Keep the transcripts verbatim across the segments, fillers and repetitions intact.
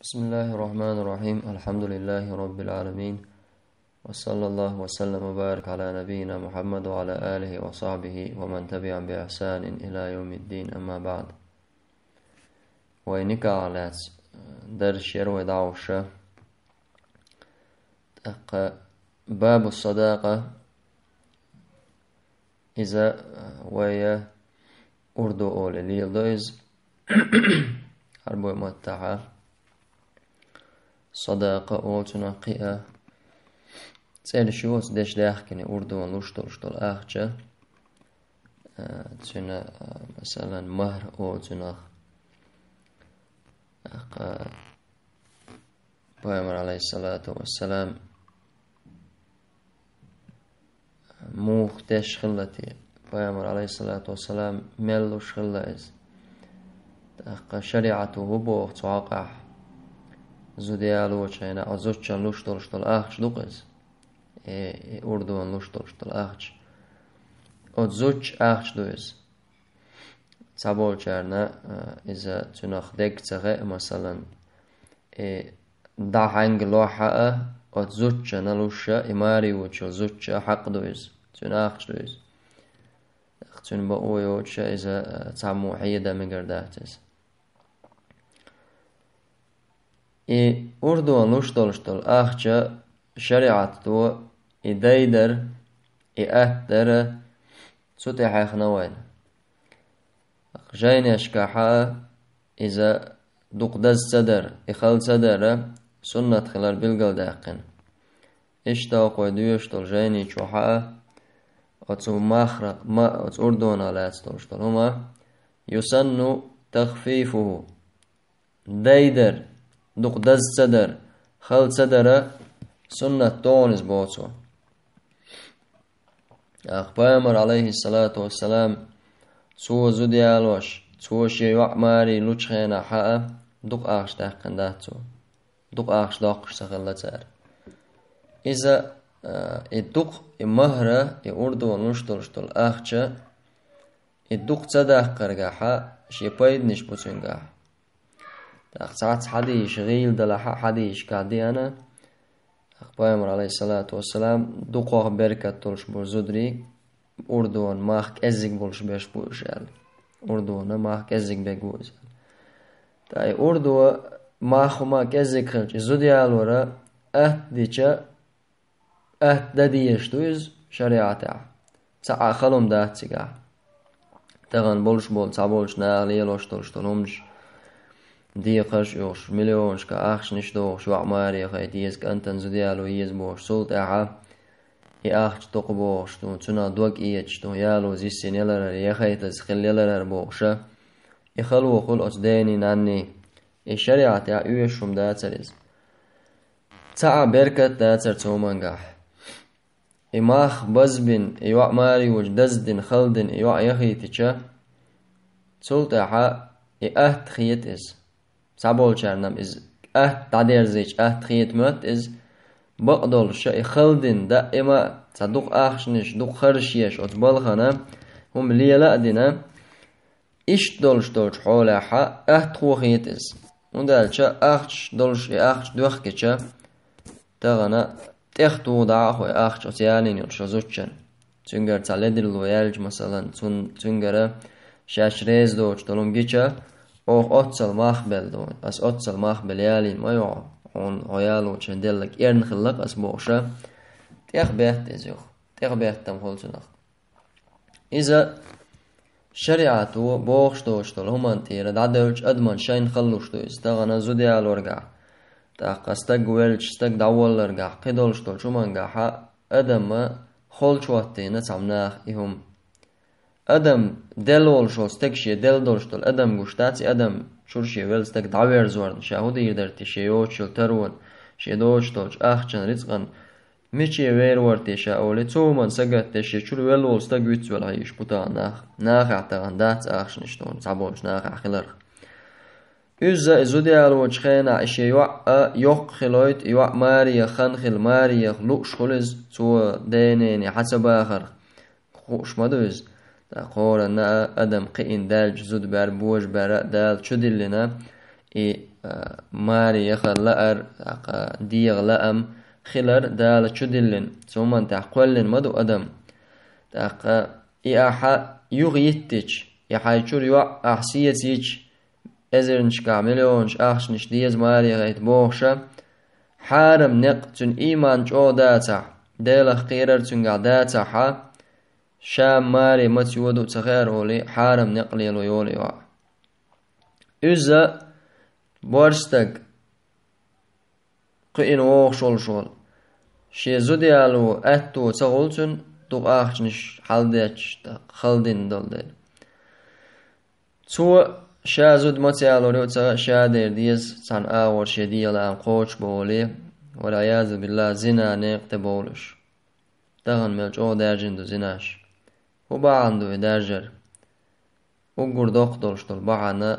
بسم الله الرحمن الرحيم. الحمد لله رب العالمين. وصلى الله وسلم وبارك على نبينا محمد وعلى آله وصحبه ومن تبعهم بإحسان إلى يوم الدين. أما بعد. Вай никахьах лаьцна дарс яр вай дӀахьош. ТӀаккха бабу садакъа, иза, а, вай урдо олий леладо иза. Ӏарбой маттахьа садакъа олу цунах кхин а. ЦӀераш ю оцу дешдехкина урдо луш долуш долу ахча, а, цуьнан, а, масалан, магьр олу цунах. ТӀаккха Пайхамар, алейхиссалату вассалам, муха теш хилла те? Пайхамар, алейхиссалату вассалам, мел луш хилла иза? ТӀаккха шариӀато хӀун боху цу хьокъехь? Зуда ялочу хенахь оцу зудчун луш долуш долу ахча ду-кх иза? Э, и урдо луш долуш долу ахча. Оцу зудчун ахча ду иза. Цхьаболчарна, а, иза цуьнах дерг ца хаьа, масалан, и дӀа хьаьнга лохьа а, оцу зудчунна луш а, и маре йолчу зудчун хьакъ ду иза, цуьнан ахча ду иза. Цуьнан бакъо йоцуш а иза, а, цхьаммо хьеда мегар дац иза. И урдо луш долуш долу ахча шариӀато и дайдар, и атта дар, цу тӀе хьехна вайна. Жайнешкахь а иза дукха даза ца дар, и хала ца дар суннат хилар билгалдаьккхина. Иштта кхо доьшуш долу жайни чохь а оцу махра, ма, оцу урдонах лаьцна долуш долу хӀума, юсанну тахфифуху. Дайдар, дукха даза ца дар, хала ца дар суннат догӀу иза боху цо. Ахь Пайхамар, алейхиссалату вассалам, цо зуда ялош, цо шен йоӀ маре лучу хенахь а дукха ахча даьккхина дац цо. Дукха ахча доккхуш ца хилла цара. Иза, а, и дукха, и магьра, и урдо луш долуш долу ахча, и дукха ца даккхаргахь а шен пайданаш бу цуьнгахь. ТӀаккха цхьацца хьадисаш гӀийла далахь а, хьадисашкахь деана, тӀаккха Пайхамар, алейхиссалату вассалам, дукхох беркат долуш бу зударий, урдонан мах кӀеззиг болуш беш бу уьш аьлла. Урдонан мах кӀеззиг бегу иза аьлла. Ткъа и урдо мах хӀума кӀеззиг хилча, и зуда ялора атта дича, атта дан дезаш ду иза шариӀатехь. Цхьа а хала хӀума дац цигахь. Тахана болуш болу цхьаболчу наха лелош долуш долу хӀуманаш, декхарш а йохуш, миллионашка ахчанаш дохуш, йоӀ маре яхайта еза, кӀантана зуда яло еза бохуш, цул тӀаьхьа и ахча доккха бохуш ду, цунах дог эцаш ду, ялоза йисина яларара, яхайтаза хила яларара бохуша, и хало хуьлу оцу дений, нанний. И шариӀатехь оьшуш хӀума дацара иза. Цхьа а беркат дацара цу хӀумангахь. И мах базбина, и йоӀ маре йолчу даздина, халдина, и йоӀ яхийтича, цул тӀаьхьа и атта хета иза. Цхьаболчарна-м иза атта дӀадерзийча атта хета моьтту иза. Бакъдолуша и халдина, даима а цхьа дукха ахчанаш, дукха харжаш еш оцу балхана хӀума лела а дина, иштта долуш долчу хьолехьа, атта хета иза. ХӀунда аьлча ахча долуш, и ахча доьхкича, тахана тӀех туху дӀа а хьо и ахча оцу ялийна йолчу зудчун. Цуьнгара цхьа ледарло яьлча, масалан, цун-, цуьнгара шаьш реза доцуш долу хӀума гича, оха оццал мах белла ду, ас оццал мах белла ялийна ма ю хьо, хьуна хьо ялочун деллаг эрна хилла-кх ас бохуша, тӀех бетта иза юха, тӀех беттам хуьлу цунах. Иза шариӀато бохуш доцуш долу хӀуманна тӀера дӀадевлча адаман шайна халлуш ду иза, тахана зуда ялоргахь, тӀаккха стаг велча, стаг дӀаволларгахь, кхидолуш долчу хӀумангахьа адама холчу хӀоттийна цхьамма наха и хӀума. Адам делла волуш волу стаг шен делла долуш долу адам гуш дац, и адам чуьра шен велла стаг дӀаверзорна, ша хӀун дийр дара те шен йоцуш йолу таронан, шен доцуш долчу ахчан, рицкъан, миче вер вара те ша олий, цу хӀуманна сагатдеш, шен чуьра велла волу стаг вуьцвелла хьийзаш бу тахана нах. Нахехь тахана дац ахчанаш тхуна, цхьаболчу нахехь хиларх. Иза и зуда ялочу хенахь и шен йоӀ а йоккха хилойту, и йоӀ маре яха хан хила, маре яха лууш хуьлу иза, цо ден-нене хьан ца бахарх. Хууш ма ду иза. ТӀаккха хӀоранна а адам кхиъна даьлча, зуда баьр, божа баьр а Дала чудиллина, и а, маре яхар лаар, тӀаккха дегӀа лаам хилар Дала чудиллина, цу хӀуманна тӀехь кхоьллина ма ду адам. ТӀаккха и ахьа юха йиттича, и хьайн чура йоӀ ахьа сецийча, эзарнашкахь миллионаш ахчанаш деза маре гӀайта бохуша, хьарам некъ цуьнан ийман чӀогӀа дацахь, Делах кхерар цуьнгахь дацахьа, ша маре маца йоду ца хеара олий, хьарам некъ лело йолу йоӀ. Иза борстаг кхиъна вогӀуш волуш волу. Шен зуда яло аьтто ца хуьлу цуьнан дукха ахчанаш хьаладетташ, тӀаккха хала дина долу дела. Цо ша зуда маца ялор ю ца ша дер деза, цхьана агӀор шен дегӀан лаам кхочушбан волий, валъязу биллахӀ, зина некъа тӀе бовлуш. Тахана мел чӀогӀа даьржина ду зинаш. ХӀун бахьана ду и даьржар? Уггар доккха долуш долу бахьана,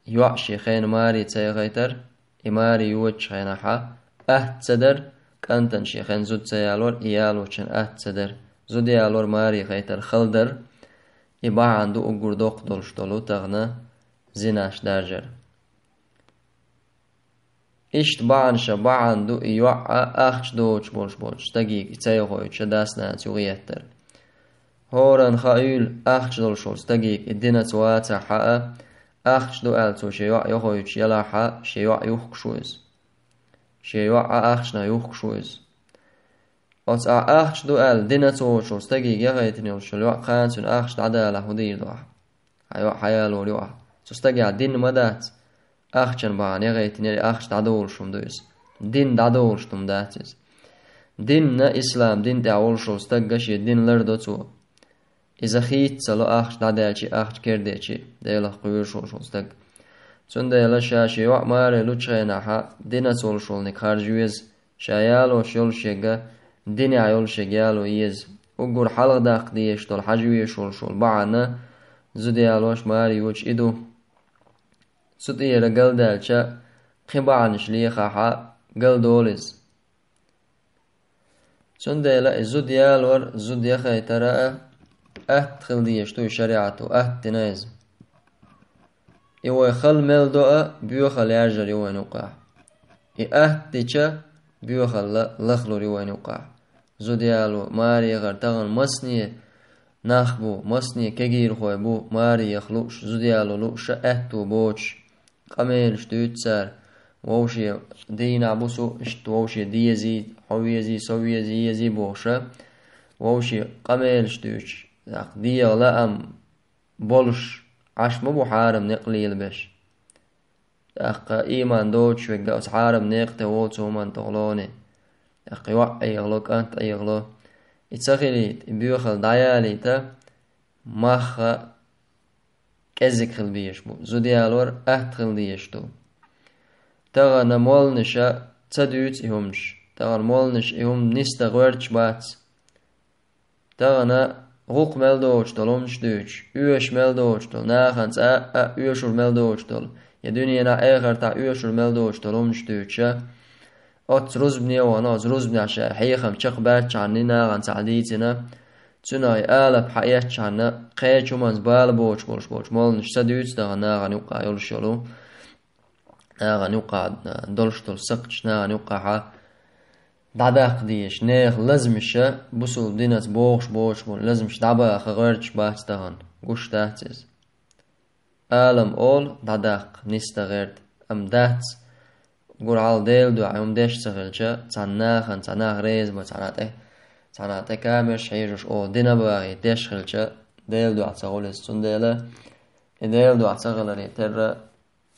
йоӀ шен хенахь маре ца яхайтар, и маре йоцучу хенахьа атта ца дар, кӀантана шен хенахь зуда ца ялор, и ялочун атта ца дар, зуда ялор маре хайтар хала дар, и бахьана ду уггар доккха долуш долу тахана зинаш даржар. Иштта бахьана ша бахьана ду и йоӀа ахча доцуш болуш болчу стагийга и ца йохуьйтуша дас-нанас юхаеттар. ХӀоранна хаийла ахча долуш волу стагийга и динаца вацахьа а, ахча ду аьлла цо шен йоӀ йохуьйтуш елахьа, шен йоӀ юхкуш ву иза. Шен йоӀа ахчанах юхкуш ву иза. Оцу ахь ахча ду аьлла динаца воцуш волу стагийга яхайтина йолуш йолу йоӀ кхана цуьнан ахча дӀадалахь хӀун дийр ду ахь? Хьан йоӀ хьаялор ю ахь. Цу стагехь дин ма дац. Ахчан бахьана яхайтинера, ахча дӀадолуш хӀума ду иза. Дин дӀадолуш хӀума дац иза. Динна, ислам дин тӀехь волуш волу стагга шен дин лардо цо. Иза хийца ца ло ахча дӀадаьлчи, ахча кердечи, Делах кхоьруш волуш волу стаг. Цундела ша шен йоӀ маре лучу хенахьа динаца волуш волниг харжа веза, ша ялош йолу шега, динехь йолу шега яло еза. Уггар хьалха даккха дезаш долу хьажа везаш волуш волу бахьана, зуда ялош маре йоцуш и ду. Цу тӀера галдаьлча, кхин бахьанаш лехахьа, галдолу иза. Цундела и зуда ялор, зуда яхайтара а атта хила дезаш ду и шариӀато, атта дина иза. И вай хала мел до а, боьхалла яржар ю вайн юккъехь. И атта дича, боьхалла лахлур ю вайн юккъехь. Зуда яло, маре яхар тахана масане нах бу, масане кегийрхой бу, маре яха лууш, зуда яло лууш а аьтто боцуш. Къамелаш дуьйцу цара, вовше дийнахь бу со, иштта вовше дезий, хьо везий, со везий, езий бохуша, вовше къамелаш дуьйцуш, тӀаккха дегӀан лаам болуш Ӏаш ма бу хьарам некъ лелабеш. ТӀаккха ийман доцуш верг оцу хьарам некъа тӀе воцу хӀуманна тӀехулоне. ТӀаккха йоӀ Ӏехало, кӀант Ӏехало. И ца хилийта, и боьхалла дӀаялийта, махха кӀезиг хила безаш бу. Зуда ялор атта хила дезаш ду. Тахана молланаша ца дуьйцу и хӀуманаш. Тахана молланаша и хӀума нисдан гӀоьрташ бац. Тахана гӀуллакх мел доцуш долу хӀуманаш дуьйцуш, оьшуш мел доцуш долу, нахана цкъа а оьшур мел доцуш долу, я дуьненахь эхартахь оьшур мел доцуш долу хӀуманаш дуьйцуша, оццу рузбане а вахана, оцу рузбанехь шайн хьехам чекхбаьлчхьана нахана цхьаъ дийцина, цуьнан и алапа хьаэцчхьана, кхечу хӀуманца бала боцуш болуш болчу молланаша ца дуьйцу тахана нахана юккъахь йолуш йолу, нахана юккъахь, а, долуш долу сакхташ нахана юккъахьа дӀадаккха дезаш, нехан лазамаша, бусулба динаца богӀуш боцуш болу лазамаш дӀабаха гӀоьрташ бац тахана, гуш дац иза. Алам олу дӀадаккха нисдан гӀерта, амма дац, гур хьал Делан дуьхьа хӀума деш ца хилча, цхьана нахана, цхьа нах реза бан цхьана тӀе, цхьана тӀе камераш хьежаш олу дина бахийта деш хилча, Делан дуьхьа ца хуьлу иза, цундела и Делан дуьхьа ца хиларе терра,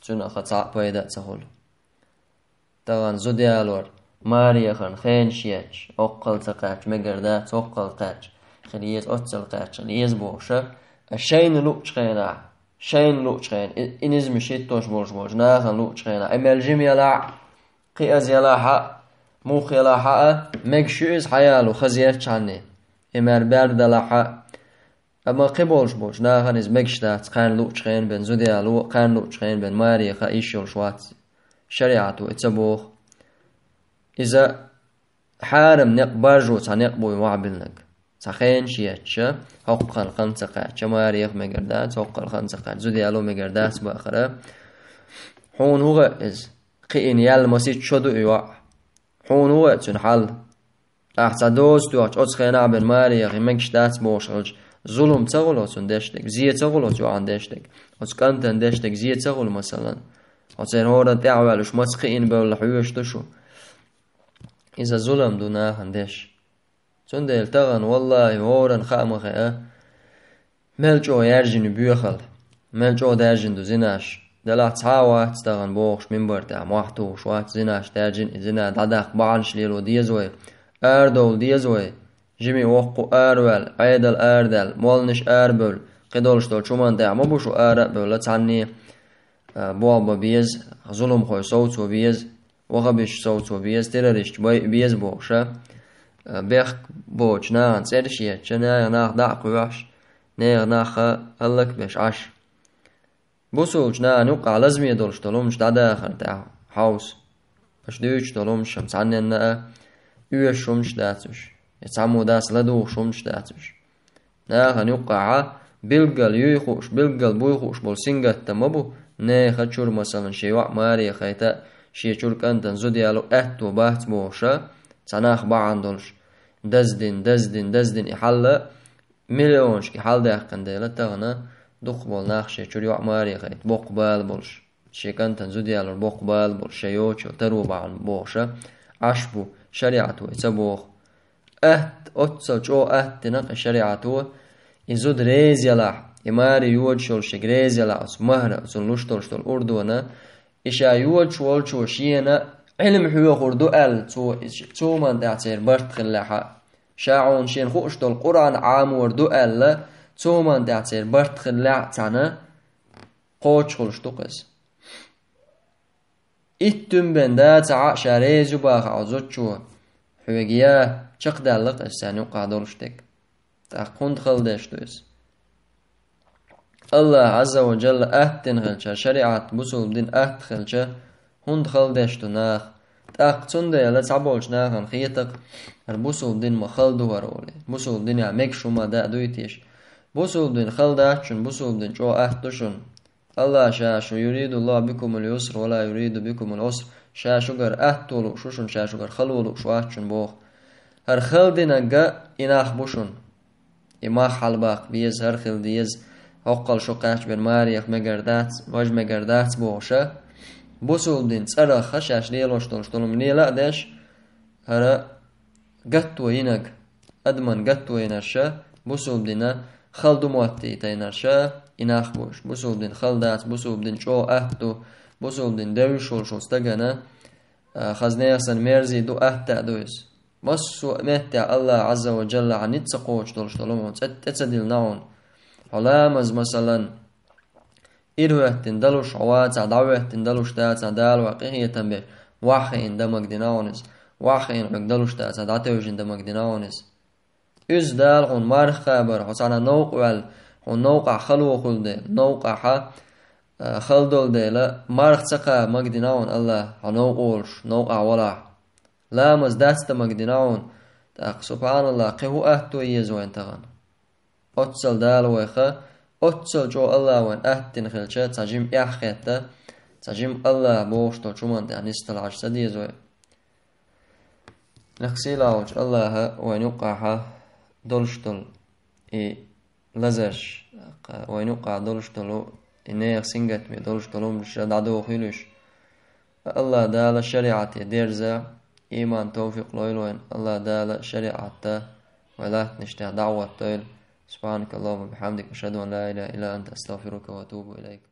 цуьнан ха цхьаъ пайда а ца хуьлу. Тахана зуда ялор, маре яхарна хенаш етташ, оккхал ца кхаьчча мегар дац, оккхал кхаьчча хила еза, оццал кхаьчча хила еза бохуша, а шайна луучу хенахь, шайна луучу хенахь, и, и низамаш хӀиттош болуш болчу нахана луучу хенахь, и мел жима ялахь а, кхиаза ялахь а, мух ялахь а, мегаш ю иза хьаяло хаза еттачхьанне, и мер бер далахь а, Амма кхин болуш болчу нахана иза мегаш дац, кхарна луучу хенахь бен зуда яло, кхарна луучу хенахь бен маре яха йиш йолуш вац. ШариӀато и ца боху. Иза хьарам некъ, баржо цхьа некъ бу и вахьабиллинарг. Цхьа хенаш етташ, хӀокху хана хан ца кхаьчча, маре яха мегар дац, хӀокху хана хан ца кхаьчча, зуда яло мегар дац бахара. Хьуна хӀун гӀа иза? Кхиъна яьлла масийтта шо ду и йоӀ. Хьуна хӀун гӀа цуьнан хьал? Ахь цхьа доза тоьхча, оцу хенахь бен маре яхе мегаш дац бохуш хилча, зулам ца хуьлу оцунна деш дерг, зе ца хуьлу оцу йоӀана деш дерг, оцу кӀантана деш дерг зе ца хуьлу, масалан? Оцеран хӀоранна тӀаьхьаваьлла уьш маца кхиъна бевлла хьоьжуш ду шу? Иза зулам ду нахана деш. Цундела тахана, валлахӀи, хӀоранна хаа ма хаьа, мел чӀогӀа яьржина ю боьхалла, мел чӀогӀа даьржина ду зинаш. Делахь цхьа а вац тахана бохуш, минбар тӀехь мохь тухуш вац, зинаш даьржина, и зина дӀадаккха бахьанаш лело деза вай, арадовла деза вай, жима-воккха араваьлла, Ӏедал арадаьлла, молланаш арабевлла, кхидолуш долчу хӀуманна тӀехь ма бу шу ара а бевлла, цхьанне а, болх бан беза, зуламхой совцо беза, ваххабисташ совцо беза, террористаш байа беза бохуш, а, бехк боцучу нахана цӀераш етташ, нехан нах дӀа а кхоьхьуш, нехан нах хӀаллакбеш Ӏаш. Бусулбачу нахана юккъахь лазаме долуш долу хӀуманаш дӀадахар тӀехь хьовса. Аша дуьйцуш долу хӀуманаш-м цхьанненна а оьшуш хӀуманаш дац уьш, я цхьаммо дас ладугӀуш хӀуманаш дац уьш. Нахана юккъахьа билггал юй хууш, билггал буй хууш болу сингаттам ма бу, нехан чуьра, масалан, шен йоӀ маре яхийта а, шен чуьра кӀантана зуда яло аьтто бац бохуша, цхьа нах бахьана долуш, даздина, даздина, даздина и хьал а, миллионашка и хьал даьккхина дела, тахана дукхахболу нах шен чуьра йоӀ маре яхийта боккха бала болуш, шен кӀантана зуда ялор боккха бала болуш, шайн йочал таро бахьана бохуша, Ӏаш бу, шариӀат вай ца боху. Атта, оццал чӀогӀа атта дина кхин шариӀато, и зуда реза ялахь, и маре йодуш йолу шега реза ялахь оцу махьара, оцунна луш долуш долу урдона, и ша йодуш волчо шена Ӏилма хьоьхур ду аьлла, цо, цу хӀуманна тӀехь церан барт хиллехьа, ша хьуна шена хууш долу Къуръан Ӏамор ду аьлла, цу хӀуманна тӀехь церан барт хиллехь а цхьаьна кхочушхуьлуш ду-кх иза. Итт туьма бен дацахь а, ша реза ю бахахь оцу зудчо, хьоьга я чекхдаьлла-кх иза царна юккъахь долуш дерг. ТӀаккха хӀунда хала деш ду иза? АллахӀ Ӏазза ва Джалла атта дина хилча, шариӀат, бусулба дин атта хилча, хӀунда хала деш ду наха? ТӀаккха цундела цхьаболчу нахана хета-кх, хӀара бусулба дин ма хала ду хӀара олий. Бусулба динехь мегаш хӀума да а дуй теша? Бусулба дин хала дац шуна, бусулба дин чӀогӀа атта ду шуна. АллахӀа ша шу: «Юриду Аллаху бикумул юсра ва ла юриду бикумул усра». Ша шуьгара атто лууш ву шуна, ша шуьгара хало лууш вац шуна боху. ХӀара хала динарг а и нах бу шуна. И мах хьалабаккха беза, хӀара хила деза, хӀоккхул шо кхаьчбина маре яха мегар дац, важа мегар дац бохуша. Бусулба дин цӀарах шаьш лелош долуш долу хӀума лела а деш, хӀара гатто йинарг, адаман гатто йинарша, бусулба дина хала ду моттийтайнарша и нах бу уьш. Бусулба дин хала дац, бусулба дин чӀогӀа атта ду, бусулба дин девзаш волуш волу стагана, а, хаза нехан санна мерза ду, атта а ду иза. Массо а меттехь АллахӀа Ӏазза ва Джаллахьа ницкъ ца кхочуш долуш долу хӀума цӀе тӀе ца диллина хьуна. Хьо ламаз, масалан, ирахӀоьттина далуш хьо вацахь, дӀахӀоьттина далуш дацахь, Дала хьох къинхетам беш, ваххиъна дан магадина хьуна иза. Ваххиъна хьоьга далуш дацахь, дӀатевжина дан магадина хьуна иза. Иза Дала хьуна марха кхабар, хьо цхьана новкъа ваьлла, хьуна новкъахь хало хуьлу дела, новкъахьа, а, хала долу дела, марха ца кхаба магадина хьуна АллахӀа, хьо новкъа волуш, новкъахь валахь. Ламаз дац дан магадина хьуна, тӀаккха, субхьаналлахӀ, кхин хӀун атто еза вайна тахана? Оццал Дала вайх, оццал чӀогӀа АллахӀа вайна атта дина хилча, цхьа жима эхь хетта, цхьа жима АллахӀ бохуш долчу хӀуманна тӀехь нисдала Ӏаш ца деза вай. Нах сийлахь волчу АллахӀа вайна юккъахьа долуш долу и лазарш, вайна юккъахь долуш долу и нехан сингаттаме долуш долу хӀуманаш дӀадохийла уьш. АллахӀа Дала шариӀате дерза, ийман, товфикъ лойла вайна. АллахӀа Дала шариӀатта вай латтанаш тӀехь дӀахӀоттойла. سبحانك اللهم وبحمدك، أشهد أن لا إله إلا أنت، أستغفرك وأتوب إليك.